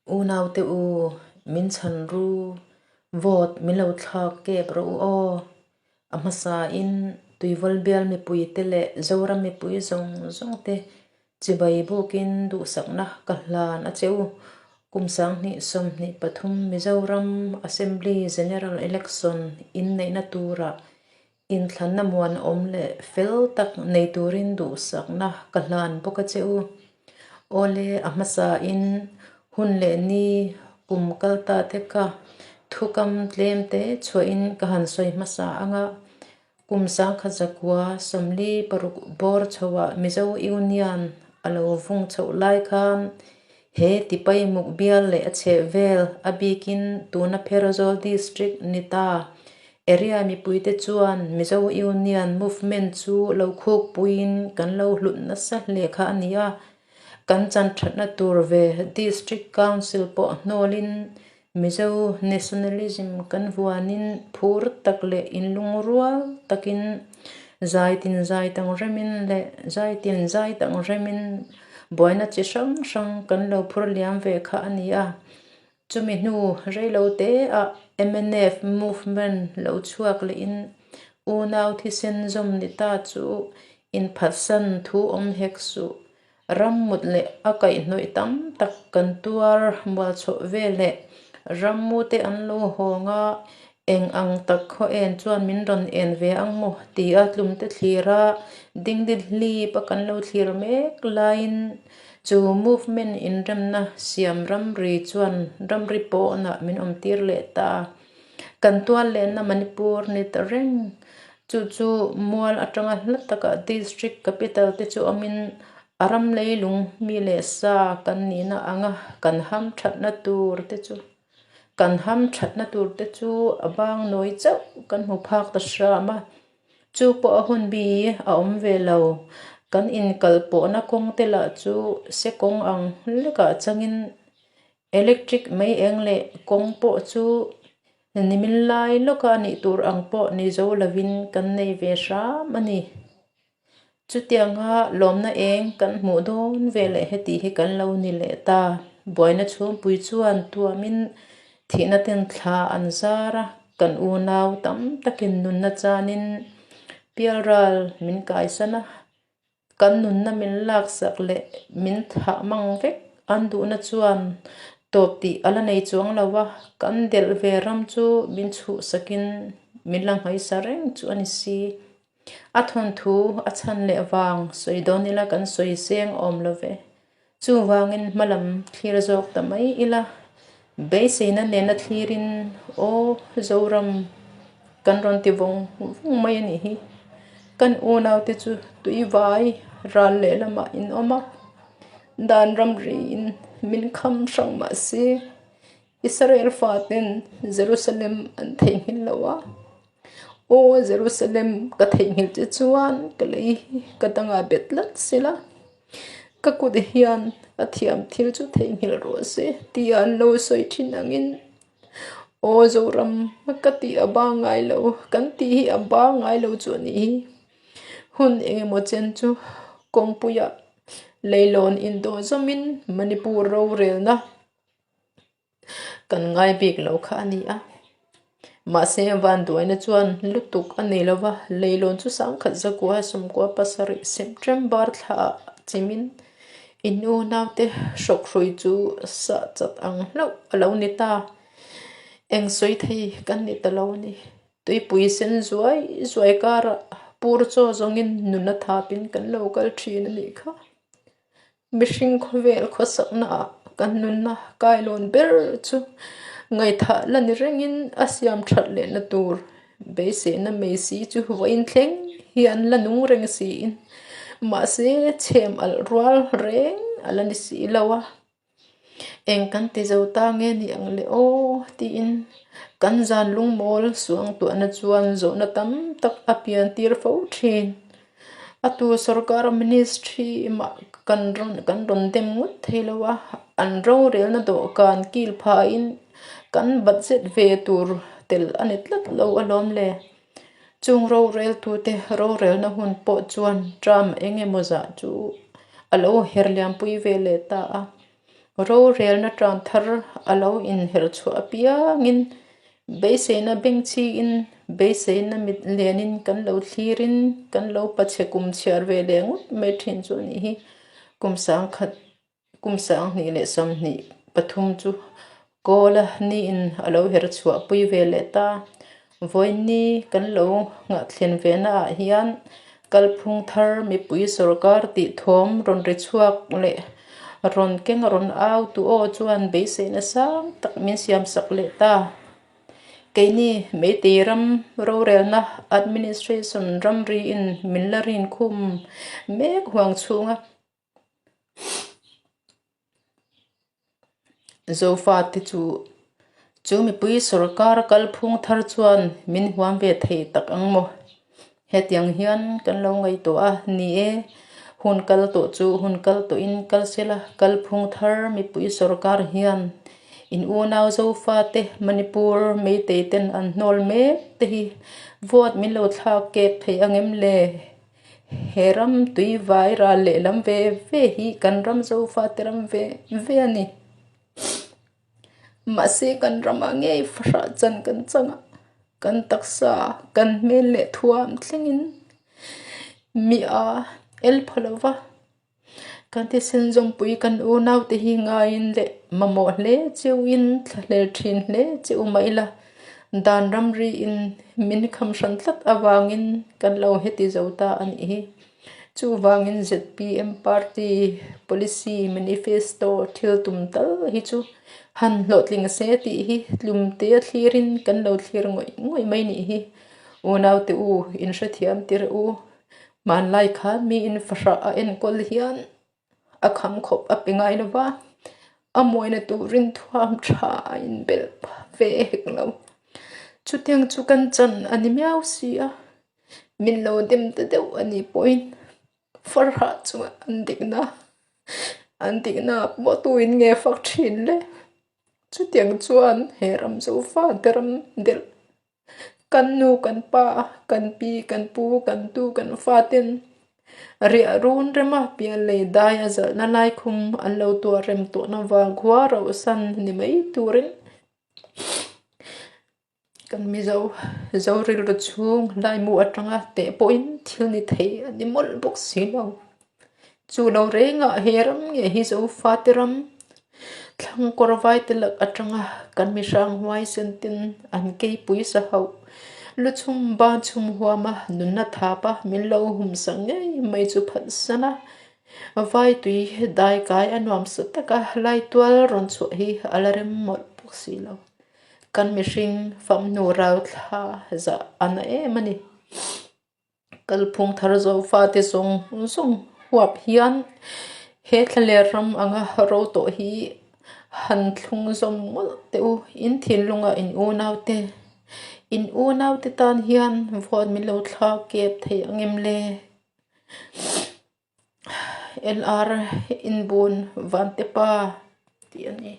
Unaute u, min chhan ru, vote min lo thlak kep rawh u aw. A hmasain Tuivawl bial mipuite leh Zoram mipui zawng zawng te chibai bukin duhsakna ka hlan a che u. Kum 2023 Mizoram Assembly General Election inneihna turah Inthlanna muanawm leh fel tak nei turin duhsakna ka hlan bawk a che u. Awle, a hmasain hun leh ni kum kal ta te kha thukam tlem te chhuahin ka han sawi hmasa ang a, kum 1946 bawr chhoah Mizo Union a lo vung chhoh lai khan he Tipaimuk bial leh a chhehvel a bikin tuna Pherzawl District ni ta Area mipuite chuan Mizo Union Movement chu lo khukpuiin kan lo hlut nasa hle kha a ni a, kan chan thatna tur ve District Council pawh hnawlin Mizo Nationalism kan vuanin phur tak leh inlungrual takin zaitin zai tang remin leh zaitin zai tang remin buaina chi hrang hrang kan lo phur liam ve kha a ni a. Chumi hnu reilote ah mnf movement lo chhuak lehin unau thisen zawm ni ta chu inphatsan thu awm hek suh. Ram mut leh a kaihhnawih tam tak kan tuar mual chhoh veleh rammute an lo hawng a, eng ang tak khaw en chuan min rawn en ve ang maw tia tlumte thlir a, dingdi hlip a kan lo thlir mek laiin Chu movement inremna siam ramri chuan ramri pawnah min awmtir leh ta. Kan tual lenna Manipur ni ta reng. Chu chu mual atanga hla takah district capital te chu awmin a ram leilung mi leh sa kan nihna anga kan ham thatna tur te chu kan ham thatna tur te chu a bang nawi chauh kan hmu phak ta hram a. Chu pawh a hun bi a awm ve lo. Kan inkal pawhna kawng te lah chu se kawng ang hlekah changin electric mei eng leh kawng pawh chu nimin lai lawka nih tur ang pawh ni zo lovin kan nei ve hram a ni. Chutianga lawmna eng kan hmuh dawn ve leh heti hi kan lo ni leh ta. Buaina chhungpui chuan tuamin thihna ten thla an zar a, kan unau tam takin nunna chanin pialral min kaisan a, kan nunna min laksak leh min thah mang vek an duhna chuan tawp tih a la nei chuang lo a, kan delh ve ram chu min chhuhsakin min la nghaisa reng chu a ni si. A thawnthu a chhan leh vang sawi dawn ila kan sawi seng awm lo ve. Chuvangin hmalam thlir zawk ta mai ila, beiseina nena thlirin aw Zoram kan rawn ti vawng vawng mai a nih hi. Kan unaute chu tuivai ral lehlamah in awm a, dan ramriin min kham hrang mah se Israel faten Jerusalem an theihnghilh lo a, Aw Jerusalem, ka theihnghilh che chuan ka lei hi ka dangah bet tlat sela, ka kut hian a thiam thil chu theihnghilh rawh se tia an lo sawi thin angin, Aw Zoram, ka tih a ba ngai lo, kan tih hi a ba ngai lo chu a nih hi. Hun engemaw chen chu kawngpuiah leilawn indawh zawmin Manipur rorelna Kan ngai bik lo kha a ni a, mahse vanduaina chuan lutuk a nei lova, leilawn chu 1997 September thlaah chimin in unaute hrawkhrui chu sah chat ang hlauh a lo ni ta. Eng sawi thei kan ni ta lo a ni. Tuipui sen zuai zuai karah pur chaw zawngin nuna thapin kan lo kal thin a nih kha. Mihring khawvel khawsaknaah kan nunna kailawn ber chu ngaihthah la ni rengin a siam that lehna tur beiseina mai si chu vawiin thleng hian la nung reng siin mahse chhem alh rual reng a la ni si lo a. Eng kan ti zo ta nge ni ang le aw tiin kan zan lungmawl suangtuahna chuan zawhna tam tak a pian tir fo thin. A tu sorkar ministry mah kan rawn kan rawn dem ngawt thei lo a, an rorelna dawhkan kil phahin kan budget ve tur tel a ni tlat lo alawm le. Chung roreltute rorelna hun pawh chuan term eng emaw zah chu a lo her liampui ve leh ta a. Rorelna tan thar a lo inher chhuah apiangin beiseina bengchhiin beiseina mit lenin kan lo thlirin kan lo pachhe kum chhiar ve leh ngawt mai thin chu a nih hi. Kum sangkhat Kum 2023 chu Kawla niin a lo her chhuah pui ve leh ta. Vawiinni kan lo nghahthlen ve naah hian kalphung thar mipui sorkar tih thawm rawn ri chhuak leh rawn keng rawn au tu aw chuan beiseina sang tak min siamsak leh ta. Keini Meitei ram rorelna administration ramriin min la rinkhum mek huang chhunga. Zofate chu chu mipui sorkar kalphung thar chuan min huam ve thei tak ang maw? Hetiang hian kan lo ngaihtuah a, ni e, hun kal tawh chu hun kal tawhin kal sela kalphung thar mipui sorkar hian in unau Zofate Manipur Meitei ten an hnawl mek te hi vote min lo thlak kep thei ang em le? He ram tui vai ral lehlam ve ve hi kan ram Zofate ram ve ve a ni. Mahse kan ramah ngei fahrah chan kan chang a, kan taksa, kan hmel leh thuam thlengin mi a el pha lo va. Kan thisen zawmpui kan unaute hi ngaiin leh mamawh hle cheuhin thlahlel thin hle cheu mah ila, dan ramriin min kham hran tlat avangin kan lo heti zo ta a nih hi. Chuvangin zpm party policy manifesto thil tum tal hi chu han hlawhtling se tih hi tlumte a thlirin kan lo thlir ngawih ngawih mai nih hi. Unaute u, inhrethiam tir u. Hmanlai khan miin fahrah a enkawl hian a kham khawp a pe ngai lo va, a mawina turin thuam tha a inbelh ve hek lo. Chutiang chu kan chan a ni miau si a, min lo dem ta deuh a nih pawhin fahrah chungah an dikna an dikna pawh tuin nge fak thin le. Chutiang chuan he ram zofa te ram delh Kan nu kan pa, kan pi kan pu, kan tu kan faten riah run rema pian lei dai a zalhna lai khum an lo tuah rem tawhna vangkhua rauhsan ni mai turin kan Mizo zo rilru chhung laimu atanga teh pawhin thil ni thei a ni mawlh bawk si lo. Chu lo rengah he ram nge hi Zofate ram thlang kawr vaite lak atanga kan mihrang huaisen ten an keipui sa hauh lu chhum ban chhum huama nunna thapa min lo humsak ngei mai chu phatsan a, vai tui dai kai a nuam sa taka lai tual rawn chhuah hi a la rem mawlh bawk si lo. Kan mihring famhnu rau thla zah a na em a ni. Kalphung thar Zofate zawng zawng huap hian he thlaler ram anga ro tawh hi han thlung zawm mawlh teh u. In thinlunga in unaute, in unaute tan hian vote min lo thlak kep thei ang em le? LR Inbun Vantepa tih a ni.